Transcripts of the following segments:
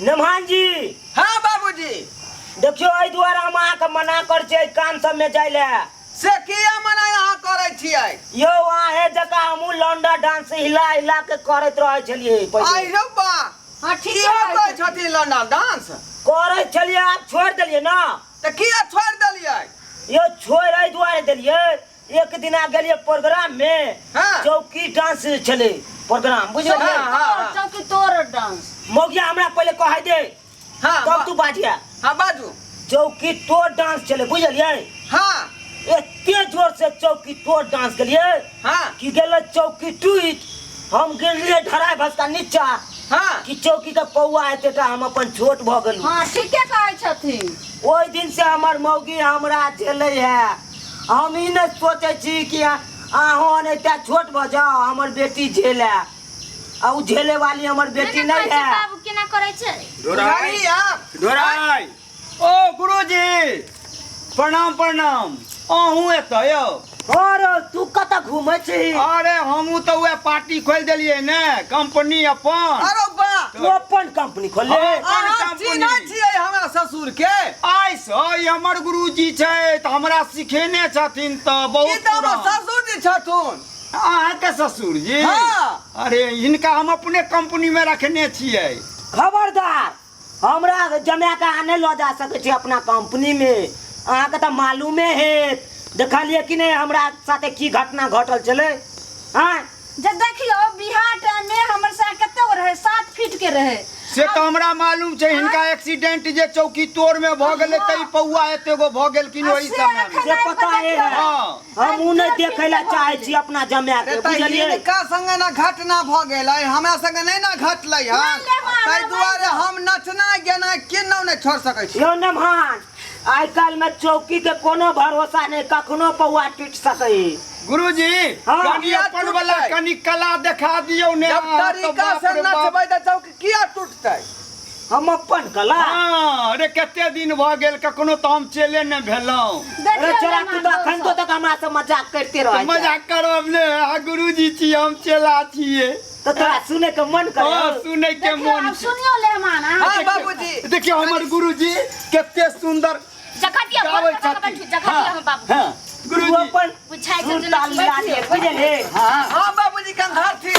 नमहान जी। हाँ बाबूजी। देखियो, एहि दुआरे हम अहाँके मना कर छियै काम सबमे जाइ लए। से किया मना अहाँ करै छियै? यौ, अहें जकाँ हमहूँ लौंडा डांस हिला हिला के करैत रहै छलियै पहिले। आई रौ बा। हाँ, ठीक। इहो कहै छथिन लौंडा डांस करै छलियै, आब छोड़ि देलियै ना। तऽ किया छोड़ि देलियै? यौ, छोड़ि एहि दुआरे देलियै, एक दिना गेलियै प्रोग्राम में। चौकी डांस छलै प्रोग्राम, बुझलियै? हाँ, हाँ, हाँ। चौकी तोड़ डांस। मौगिया, हमरा पहिले कहै दे। तब तू बाजिया। हाँ, बाजू। चौकी तोड़ डांस छलै, बुझलियै? एते जोर से चौकी तोड़ डांस केलियै कि गेलै चौकी टूटि, हम गिरलियै ढराइ भसका नीचा कि चौकी के पौआ एतेटा हम अपन छोट भऽ गेलहुँ। हाँ, ठीके कहै छथिन। ओहि दिन से हमर मौगी हमरा झेलै है। हम ई नहि सोचै छी कि अहूँ एनाहिते छोट भऽ जाउ, हमर बेटी झेलै, आ ओ झेले वाली हमर बेटी नहि है। बाबू केना करै छै? ढोराई। बुझलियै आब? ढोराई, ओ गुरुजी, प्रणाम प्रणाम। अहूँ एतऽ यौ? और तू कतऽ घूमै छी? अरे, हमहूँ तऽ उएह पार्टी खोलि देलियै ने, कंपनी अपन। अरे बा। तू अपन कंपनी खोलले? हाँ। अपन अहाँ कंपनी। चिन्है छियै हमरा ससुर के? आइसँ ई हमर गुरुजी छै तऽ हमरा सिखेने छथिन तऽ ई बहुत तऽ हमर पुरान। ससुर जी छथुन। अहाँके ससुर जी? हाँ। अरे, हिनका हम अपने कंपनी में रखने छियै। खबरदार, हमरा जमा के अहाँ नहि लऽ जा सकै छी अपना कंपनी में। अहाँके तऽ मालूमे हेत, देखलियै कि नहि हमरा साथे की घटना घटल छलै? आँय? जे देखियो, बिहार टाइम में हमर साथ कते गो रहे, 7 फीट के रहे। से तऽ हमरा मालूम छै, हिनका एक्सीडेंट जे चौकी तोड़ में भऽ गेलै तऽ ई पौआ एते गो भऽ गेलखिन ओहि से समय में। एखन से पता है। हमहूँ नहि देखै लए चाहै छी अपना जमा अरे के, तऽ बुझलियै? हिनका संगे ना घटना भऽ गेलै, हमरा संगे नहि ना घटलै हन। नहि लेब अहाँ, ताहि दुआरे हम नचनाइ गेनाइ किन्नौ नहि छोड़ि सकै छी। यौ नमहान, आइ काल्हि में चौकी के कोनो भरोसा नहि, कखनो पौआ टूटि सकै। गुरुजी, कनि किया अपन वाला टूटतै? कनि कला देखा दियौ ने जब अहाँ तऽ। तरीका बाप से रे बाप। नचबै तऽ चौकी किया टूटतै? हम अपन कला? हाँ, अरे कते दिन भऽ गेल, कखनो तऽ हम चले नहि भेलहुँ। अरे छोरा, तू तऽ अखन तो तक हमरा से मजाक करते रहै छै। मजाक करब ने, अहाँ गुरुजी छी, हम चेला छियै। तऽ तोरा सुनै के मन करे? सुनै के देखियौ मन आब छै। सुनियो लेहमान अहाँ। हाँ बाबूजी। देखियौ, हमर गुरुजी कते सुन्दर जगह दिअ, गाबै बड़ छथिन। बैठू, जगह दिअ हम बाबू। तू गुरुजी अपन बुझाइ छै सुर जेना ताल मिला दिए, बुझलियै? हाँ बाबूजी, कंधार थी।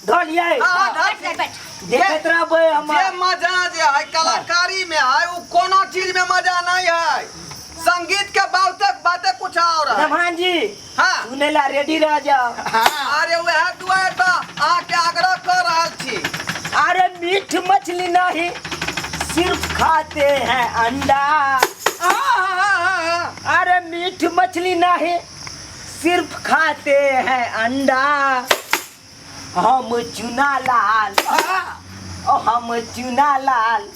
धलियै। हाँ, बैठ धरती। बैठ। देखैत रहबै जे हमर। मजा जे है कलाकारी में है, वो कोनो चीज में मजा नहीं है। संगीत के बाते बाते कुछ और है। नमहान जी, सुनै ला रेडी रह जाओ। अरे, वएह दुआरे तऽ अहाँके आग्रह कऽ रहल छी। अरे, मीठ मछली नहीं, सिर्फ खाते हैं अंडा। हाँ हाँ हाँ हाँ अरे, मीठ मछली नहीं, सिर्फ खाते हैं अंडा। हम चुना लाल, ओ हम चुना लाल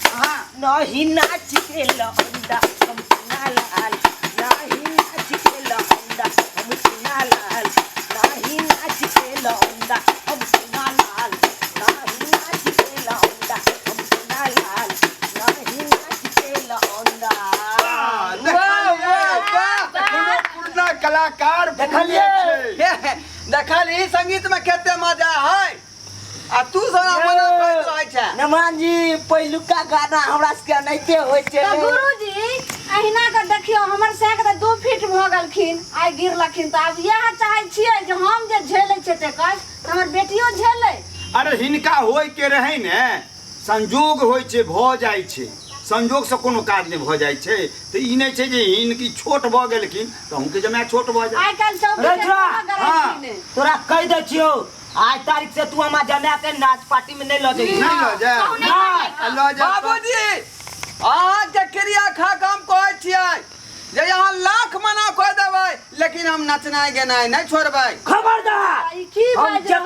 नहीं नाच के लौंडा। हम चुना लाल नहीं नाच के लौंडा। हम चुना लाल नहीं नाच के लौंडा। हम चुना लाल नहीं नाच के लौंडा। हम चुना लाल नहीं नाच के लौंडा। वाह वाह वाह! कोनो पुरना कलाकार देखलियै? छै। हे, हे, देखलही संगीत में कते मजा है, आ तू सब मना करैत रहै छै। नमान जी, पहिलुका गाना हमरा सबके एनाहिते होइ छै। तऽ गुरुजी, अहिना के देखियौ, हमर सैक तऽ 2 फीट भऽ गेलखिन, आइ गिरलखिन, तऽ आब इएह चाहै छियै जे हम जे झेलै छियै ते कष्ट, तऽ हमर बेटियो झेलै। अरे, हिनका होय के रहै ने, संजोग होइ छै, भऽ जाइ छै। संजोगसँ कोनो काज नहि भऽ जाइ छै। तऽ ई नहि छै जे हिनकी छोट भऽ गेलखिन तऽ अहूँके जमाय छोट भऽ जाय। आइ काल्हि चौकी के रजुआ, कोनो गारंटी नहि। तोरा कहि दै छियौ, आज तारीख से तू हमरा जमा के नाच पार्टी में नहीं लऽ जइही। नहि लऽ जाय? कहू नहि। नहि। आ लऽ जाय? बाबूजी, अहाँके क्रिया खा कऽ हम कहै छियै जे अहाँ लाख मना कऽ देबै, लेकिन हम नचनाइ गेनाइ नहि छोड़बै। खबरदार! ई की हम बाजि रहल